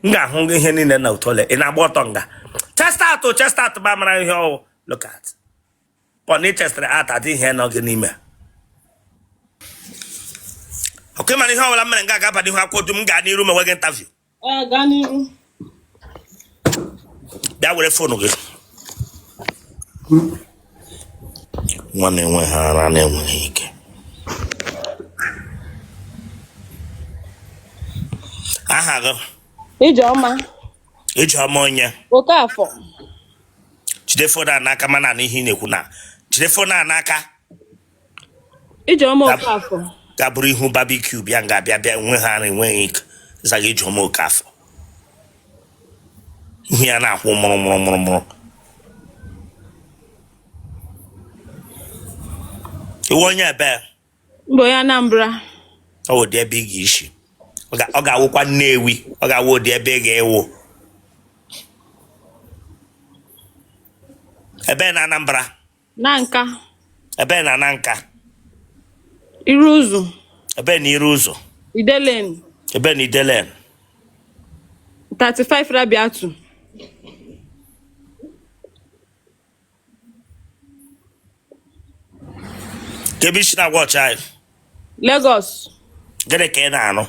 M ga-ahụ gị ihe niile na otole ị na-agba ọtọ nga chest out, chest out, ba mara ihe ọwụ. Look at pọn ị chestịrị out, adị ihe nọ gị n'ime. Ọkwa ịmara ihe ọbụla m mere nga ga-aba n'ihu akwụkwọ dum m gaa n'iru ma nweghị interview. Ee, gaa n'iru. Bịa were phone gị. Nwa na-enweghị ara na-enweghị ike. Aha gị? Ijeọma. Ijeọma onye? Okafọ. Jide phone a n'aka, mana na ihe ị na-ekwu na jide phone a n'aka. Ijeọma Okafọ. Ga bụrụ ihu barbecue bịa nga bịa bịa enweghị ara enweghị ike zaga Ijeọma Okafọ. Ihu ya na-akwụ mụrụ mụrụ mụrụ mụrụ. Ị wụ onye ebe? M bụ onye Anambra. Ọ wụ ụdị ebe ị ga-esi. Ọ ga-awụkwa Nnewi. Ọ ga-awụ ụdị ebe ị ga-ewu. Ebe na Anambra? Nanka. Ebe na Nanka? Iru Ụzụ. Ebe na Iru Ụzụ? Ide Lane. Ebe na Ide Lane? 35 Rabiatu. Ka ebe i si na-agwa ọchị anyị? Lagos. Gịnị ka ị na-arụ?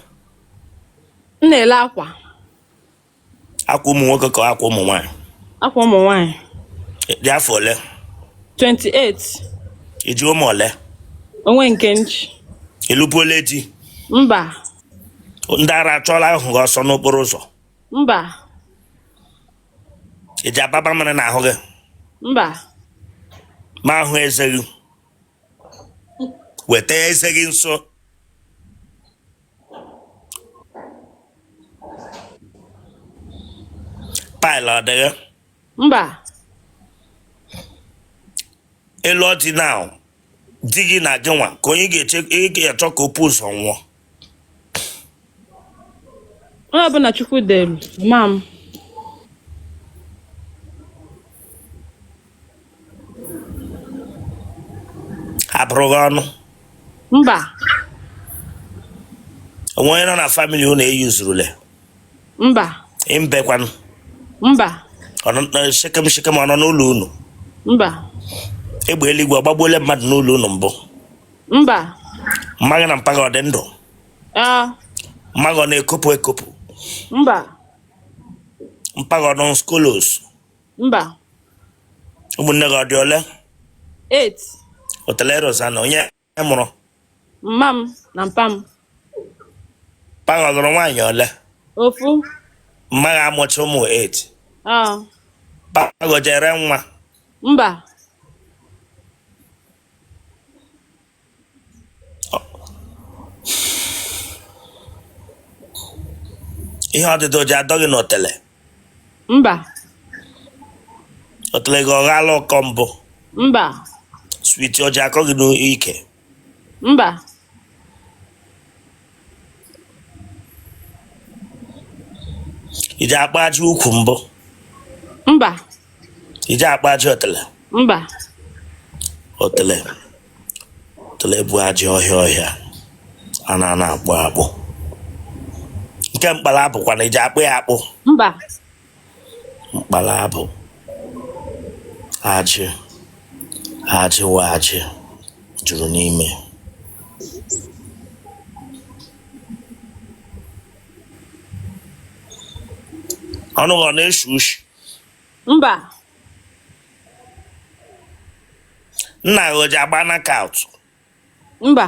M na-ele akwa. Akwa ụmụ nwoke ka akwa ụmụ nwaanyị? Akwa ụmụ nwaanyị. Dị afọ ole? 28. I ji ụmụ ole? O nwe nke m ji. Ị lụbuola di? Mba. Ndị ara achọọla ahụ gị ọsọ n'okporo ụzọ? Mba. I ji ababa mmiri n'ahụ gị? Mba. Ma ahụ eze gị, weta eze gị nso. Pile ọ dị gị? Mba. Ị lụọ di now, di gị na gị nwa ka onye ga-eche ị ga-achọ ka o bu ụzọ nwụọ? Onye ọbụla Chukwu delu, ma m. Abụrụ gị ọnụ? Mba. O nwe onye nọ na family unu eyuzurule? Mba. Mbekwanụ? Mba. Shekem shekem ọ nọ n'ụlọ unu? Mba. Egbe eluigwe ọ gbagbuole mmadụ n'ụlọ unu mbụ? Mba. Mma gị na mpa gị ọ dị ndụ? Ee. Mma gị ọ na-ekopụ ekopụ? Mba. Mpa gị ọ nọ skolos? Mba. Ụmụnne gị ọ dị ole? 8. Otele Rosanna, onye mụrụ? Mma m na mpa m. Mpa gị ọ lụrụ nwaanyị ole? Ofu. Mma gị amụcha ụmụ 8? Ah. Mpa gị o jere nwa? Mba. Ihe ọdịdọ o ji adọ gị n'otele? Mba. Otele gị ọ ghaala ụkọ mbụ? Mba. Sweet o ji akọ gị n'ike? Mba. I ji akpa ajị ukwu mbụ? Mba. I ji akpa ajị otele? Mba. Otele otele bụ ajị ọhịa ọhịa a na-ana akpụ akpụ nke mkpala abụkwa na i ji akpụ ya akpụ? Mba. Mkpala abụ ajị ajị wa ajị juru n'ime. Ọnụ gị ọ na-eshi ushi? Mba. Nna gị o ji agba knockout? Mba.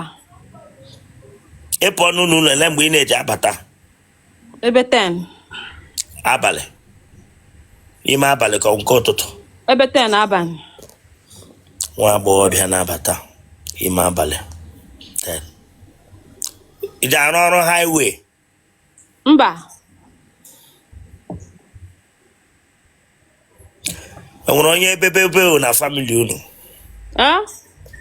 Ị pụọ n'ụlọ ụlọ ele mgbe ị na-eji abata? Ebe 10. Abalị, ime abalị ka nke ụtụtụ? Ebe 10 abalị. Nwa agbọghọbịa na-abata ime abalị 10. Ị ji arụ ọrụ highway? Mba. Enwere onye ebebebe na family unu? Ee?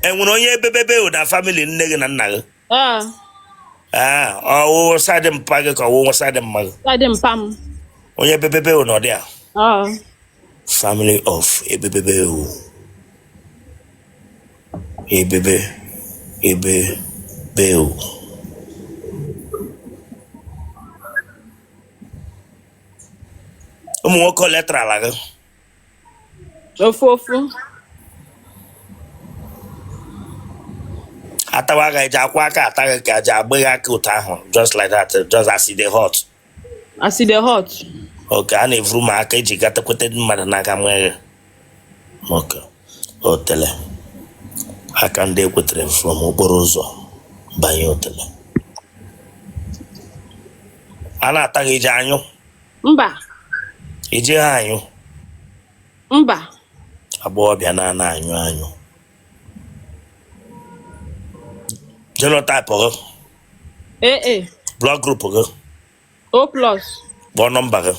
Enwere onye ebebebe na family nne gị na nna gị? Ee. Ee, ọ wụ side mpa gị ka ọ wụ side mma gị? Side mpa m. Onye ebebebe na ọ dị a? Ee. Family of ebebebe, ebebe ebebe. Ụmụ nwoke ole tarala gị? Ofu ofu. Atawa gị, eji akwa aka ata gị ka eji agba gị aka ụtọ ahụ, just like that, just as e dey hot? As e dey hot. Okay, a na-evuru m aka eji gatakwete mmadụ n'aka nwee gị. Okay, otele aka ndị ekwetere from okporo ụzọ banye otele a na-ata gị, iji anyụ? Mba. Iji ha anyụ? Mba. Agbọghọbịa na-ana anyụ anyụ. Genotype gị? AA. Blood group gị? O plus. Kpọọ nọmba gị.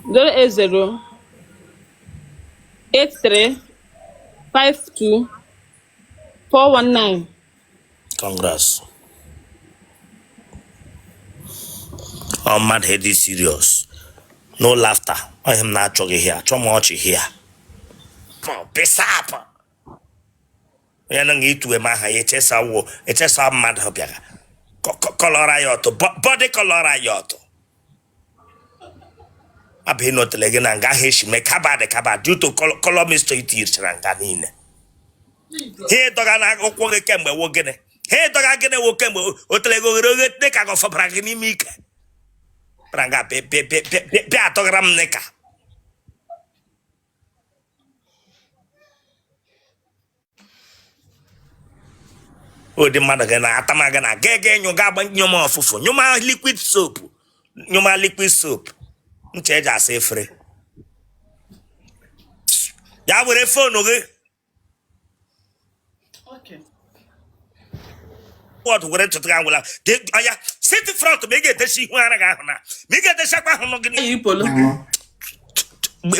080 83 52 419. Congrats. Ọ mmadụ ịdị serious. No laughter. Ọ ihe m na-achọghị here. Achọ m ọchị here. Pịsapụ onye nọ nga ituwe m aha ya echesa wụ echesa mmadụ bịara kọlọra ya ọtụ bọdị kọlọra ya ọtụ abụghị n'otele gị na nga ahụ esi mee kabadị kabadị due to color mixture itinyechara nga niile. Ha ịdọga na ụkwụ gị kemgbe wo gịnị? Ha ịdọga gịnị wo kemgbe otele gị oghere oghe dị ka gị fọbara gị n'ime ike bịara nga bịa bịa bịa bịa bịa atọgara m nịka ụdị mmadụ gị na-atama gị na ga ga enyo ga agba nyụma ọfụfụ, nyụma liquid soap, nyụma liquid soap, ncha eji asa efere. Ya were phone gị. Okay. Wọd were ntutu gị agwụla ọya sit front ma ị ga-etechi ihu ara gị ahụ na ma ị ga-etechakwa ahụ gị. Yiri polo.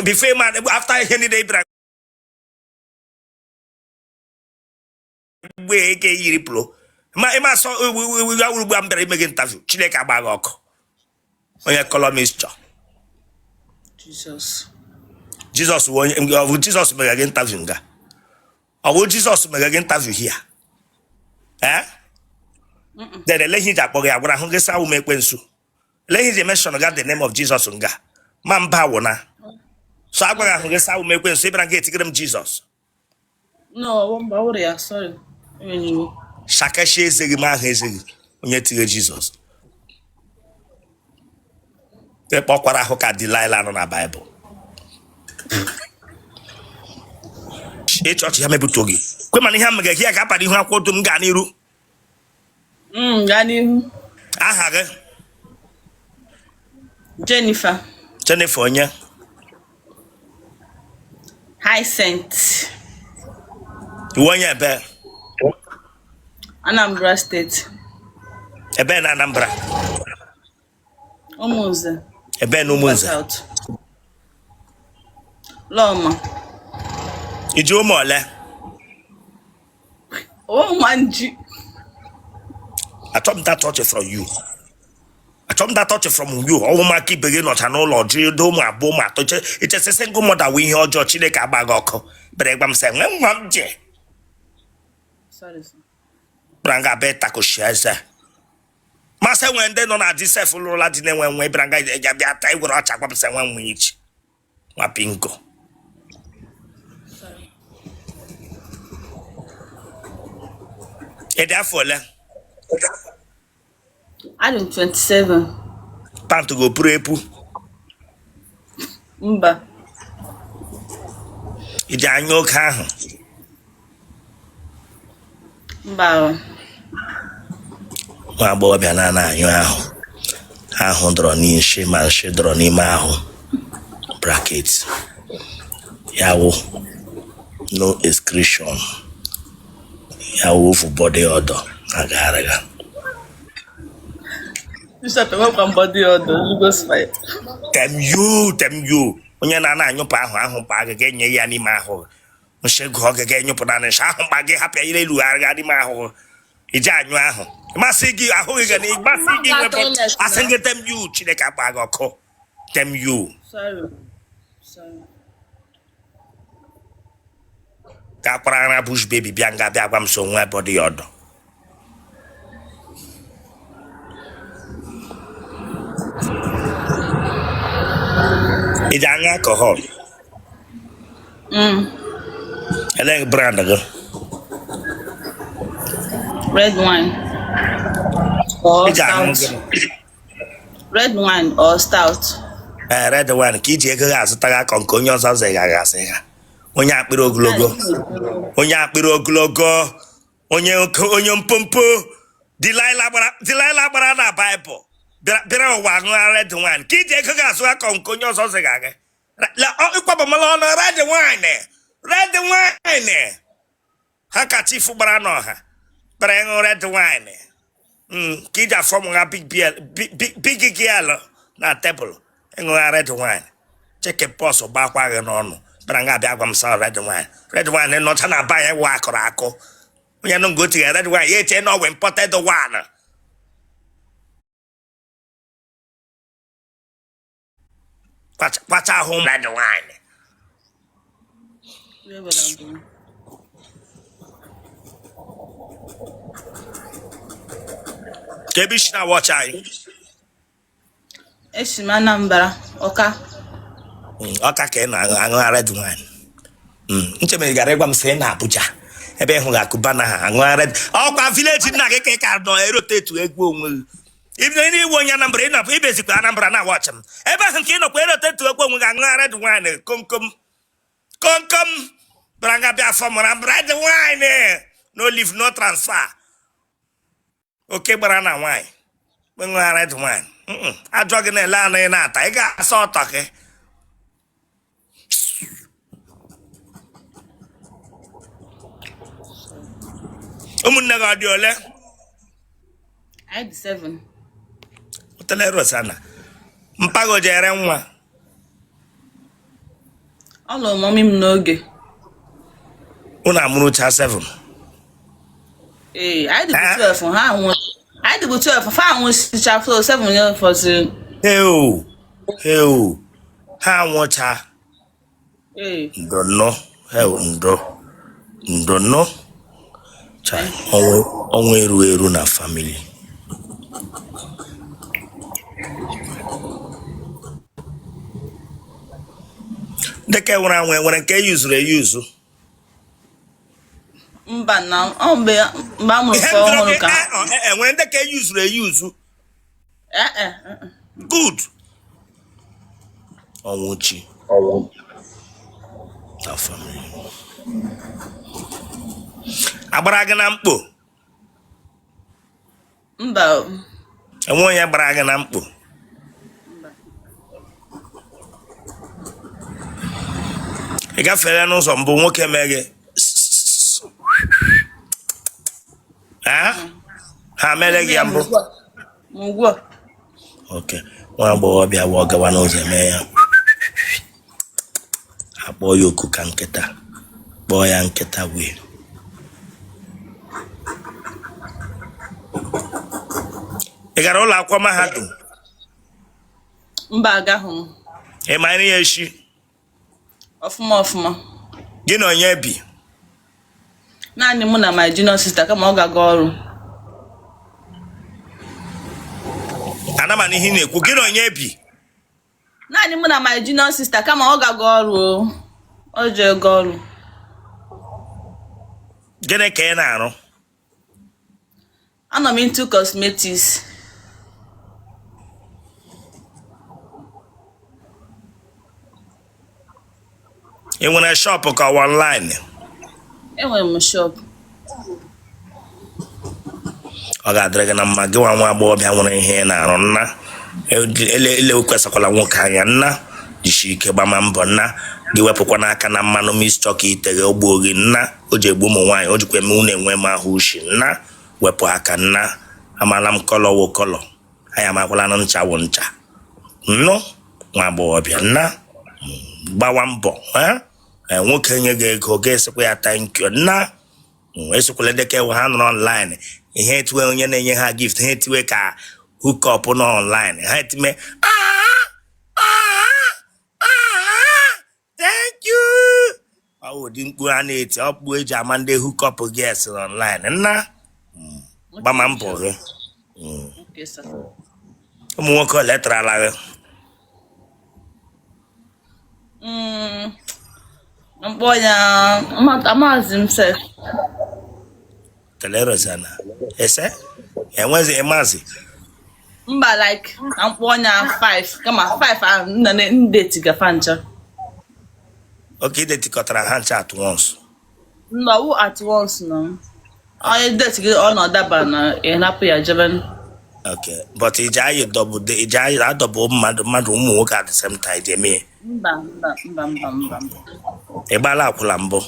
Before ma after ihe niile ị bịara mgbe ị ga-eyiri polo ma ịma asọ ya wuru ugbu a m bịara ime gị interview. Chineke agba gị ọkụ, onye color mixture. Jesus. Jizọs wụ onye ọ bụ Jizọs mere gị interview nga? Ọ bụ Jizọs mere gị interview here? Eh, then eleghị iji akpọ gị agwara ahụ gị sa awụ m ekwensu. Eleghị iji mention ga the name of Jesus nga ma mba wụ na so agwaghị ahụ gị sa awụ m ekwensu. Ịbịara nga etigere m Jizọs. No, mba, ọ wụrụ ya. Sorry. Enweghị. Shakashi eze gị ma ahụ eze gị onye tighe Jizọs ịkpọkwara ahụ ka Delilah nọ na Baịbụl. Ịchị ọchị ya mebụta gị kwe mana ihe a mere gị ya ga-abara ihu akwụkwọ dum gaa n'iru. Gaa n'ihu. Aha gị? Jennifer. Jennifer onye? Hyacinth. Iwe onye ebe? Anambra State. Ebe na Anambra? Ụmụnze. Ebe na Ụmụnze? South. Lọma. Iji ụmụ ole? Ụmụ nji. Achọ m that touch from you. Achọ m that touch from you. Ọnwụ maka ibe gị nọcha n'ụlọ ji do ụmụ abụọ, ụmụ atọ. Ichesi single mother wụ ihe ọjọọ. Chineke agba gị ọkụ. Bere gwa m sị nwe nwa m je. Sorry, sir. Bịara nga be takoshi eze masị nwere ndị nọ na di sef lụrụla di na-enwe nwe. Bịara nga ya bịa ta igwere ọcha gwa m sị nwe nwe ichi nwa bingo. Sorry. Ị dị afọ ole? Adị m 27. Pant gị o puru epu? Mba. Iji anya oke ahụ? Mba o. Nwa agbọghọbịa na-ana anyụ ahụ ahụ dọrọ n'isi ma nshi dọrọ n'ime ahụ bracket ya wụ no excretion ya wụ ofu body odor agagharịga. Bishop, enwekwa m body odor. Holy Ghost fire. Tem you, tem you. Onye na-ana anyụpụ ahụ ahụ kpa gị ga-enye ya n'ime ahụ nshi gụọ gị ga-enyụpụ na nshi ahụ mkpa gị hapụ ya ire erugharịga n'ime ahụ iji anyụ ahụ masị gị ahụ gị ga na masị gị Mma nwepụ toilet asị na. gị tem you. Chineke agba gị ọkụ, tem you. Sorry. Sorry. Ka akwara ara bush baby bịa nga bịa gwa m so nwa body odor. Ị ji aṅụ alcohol? Mm. Ele brand gị? Red wine or Ị ji aṅụ stout. gịnị? Red wine or stout. Ee, red wine ka iji ego gị azụta gị akọ nke onye ọzọ zịgagasị ha. Onye akpịrị ogologo, onye akpịrị ogologo, onye onye mpompo, Delilah gbara na Baịbụl bịara ụwa aṅụ red wine ka iji ego gị azụ akọ nke onye ọzọ zịga gị. Ịkwabamala ọnụ red wine, red wine. Ha ka chief gbara n'ọha bịara ịṅụ red wine. Ka iji afọ m ha big beer, big girl na tebụl ịṅụ red wine. Chicken pox gbakwa gị n'ọnụ bịara nga abịa gwa m sa red wine, red wine nọcha na ba ya wụ akụrụ akụ. Onye nụ nga o tinyere red wine ya eche na ọ wụ imported one. Kwacha ahụ red wine. Where will I go? Ka ebe isi na wọchị anyị? Esi m Anambra, Ọka. Ọka ka ị na-aṅụ aṅụ red wine. Nche mere gara ịgwa m sị na Abuja ebe ịhụ ga-akụba na ha aṅụ red. Ọkwa village nna gị ka ị ka nọ erotetu egwu onwe gị. Ibido n'iwu onye Anambra, ị nọkwa ibezikwa Anambra na wọchị m ebe ahụ nke ị nọkwa erotetu egwu onwe gị aṅụ red wine komkom komkom. Bịara nga bịa afọ mụra red wine, no leave, no transfer. Oke gbara na nwaanyị ṅụọ red wine. Ajọ gị na-ele anụ ị na-ata, ị ga-asa ọtọ gị. Ụmụnne gị ọ dị ole? Anyị dị 7. Otele Rosana mpago jere nwa. Ọ lụrụ mummy m n'oge. Unu amụrụcha 7? Ee, anyị dịbụ Eh? 12, ha anwụ. Anyị dịbụ 12, fa anwụsịcha, so 7 ya fọziri. Heu heu, ha anwụcha? Ee. Ndono, heu, ndo ndono. Chai, ọnwụ ọnwụ eru eru na family. Dịka nwere anwụ enwere nke eyuzuru eyuzu? Mba na ọ mgbe a mụrụ Ihe fa m jụrụ ọhụrụ gị ka. Enwere ndị ka eyuzuru eyuzu? Ee e. E. Good. Ọnwụ chi na family agbara gị na mkpo? Mba. Enwe onye gbara gị na mkpo? Mba. Ị gafere n'ụzọ mbụ nwoke mee gị Ah? Ha mere gị ya mbụ? Ma ugbu a. Ok, nwa agbọghọbịa wụ ọ gawa n'ụzọ eme ya, akpọọ ya oku ka nkịta, kpọọ ya nkịta wee. Ị gara ụlọ akwụkwọ mahadum? Mba, agaghị m. Ị ma nri ya eshi? Ọfụma ọfụma. Gị na onye bi? Naanị mụ na my junior sister, kama ọ ga-aga ọrụ. Ana m n'ihe ị na-ekwu, gị na onye bi? Naanị mụ na my junior sister, kama ọ ga-aga ọrụ o. Ọ jee ga ọrụ. Gịnị ka ị na-arụ? Anọ m into cosmetics. Ị nwere shop ka ọ online? Enwere m shop. Ọ ga-adịrị gị na mma, gị nwa nwa agbọghọbịa nwere ihe ị na-arụ. Nna, elekwesịkwala nwoke anya. Nna, jisie ike gbama mbọ. Nna, gị wepụkwa n'aka na mmanụ mixture ka ite gị ogbuo gị. Nna, o ji egbu ụmụ nwaanyị, o jikwa eme unu enwe m ahụ ushi. Nna, wepụ aka. Nna, amala m colour wụ colour, anyị amakwala na ncha wụ ncha. Nnụ nwa agbọghọbịa, nna, gbawa mbọ. Nwoke nye gị ego, ga-esikwa ya thank you. Nna, esikwala dịka ewe ha nọrọ online, ihe etiwe onye na-enye ha gift, ha etiwe ka hook up nọ online, ha etime "Ah, ah, ah, thank you." Ọ wụ ụdị mkpu a na-eti ọkpụ eji ama ndị hook up girls online. Nna, gbama mbọ gị. Okay, sir. Ụmụ nwoke ole tarala gị? M kpọọ ya amazi m sef. Telerosana ese enwezi ịmazi. Mba, like ka m kpọọ ya 5 kama 5 ahụ m na m date ga fa ncha. Okay, detikọtara ha ncha at once? Mba, wụ at once na onye date gị ọ na ọdaba na ị napụ ya jebe. Okay, but iji anyị double, iji anyị adouble mmadụ mmadụ ụmụ nwoke at the same time ji eme ya? Mba, mba, mba, mba, mba, mba. Ị gbala akwụla mbụ?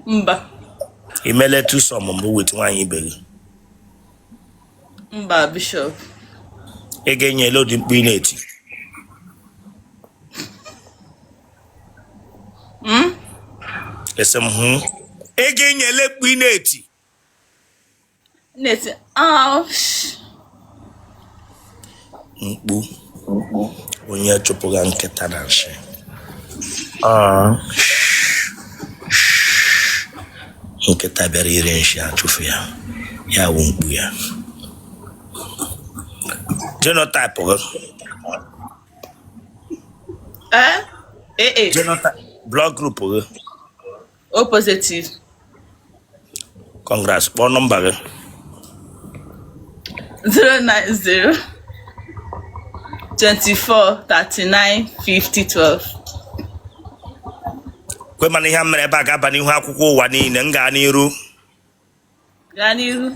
Mba. Ị mele twosome mbụ with nwaanyị ibe gị? Mba, Bishop. Ị ga-enye odi mkpu ị na-eti? Esi m hụ ị ga-enyele mkpu ị na-eti. Na-eti ah sh. Mkpu onye chụpụga nkịta na nshị. Ah, nkịta bịara iri nshị achụfụ ya, ya wụ mkpu ya. Genotype gị? Eh? AA. Genotype, blood group gị? O positive. Congrats. Kpọọ nọmba gị. 090 24 39 50 12. Kwe mana ihe a mere ebe a ga-aba n'ihu akwụkwọ ụwa niile. M gaa n'iru? Gaa n'ihu.